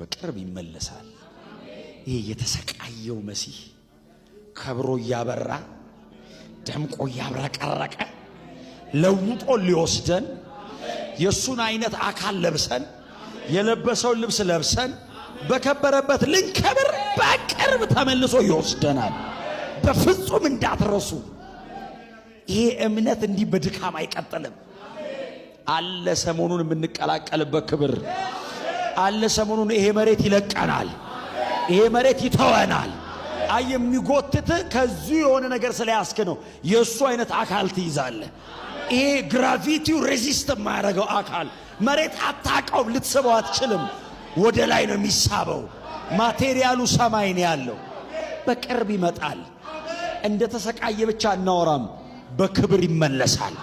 በቅርብ ይመለሳል። ይህ የተሰቃየው መሲህ ከብሮ እያበራ፣ ደምቆ እያብረቀረቀ ለውጦ ሊወስደን፣ የእሱን አይነት አካል ለብሰን፣ የለበሰውን ልብስ ለብሰን በከበረበት ልንከብር በቅርብ ተመልሶ ይወስደናል። በፍጹም እንዳትረሱ። ይሄ እምነት እንዲህ በድካም አይቀጥልም። አለ ሰሞኑን የምንቀላቀልበት ክብር አለ። ሰሞኑን ይሄ መሬት ይለቀናል። ይሄ መሬት ይተወናል። አይ የሚጎትት ከዚሁ የሆነ ነገር ስለያዝክ ነው። የእሱ አይነት አካል ትይዛለህ። ይሄ gravity ው resist የማያደርገው አካል መሬት አታውቀውም፣ ልትስበው አትችልም። ወደ ላይ ነው የሚሳበው። Material ኡ ሰማይ ነው ያለው። በቅርብ ይመጣል። እንደ ተሰቃየ ብቻ አናወራም፣ በክብር ይመለሳል።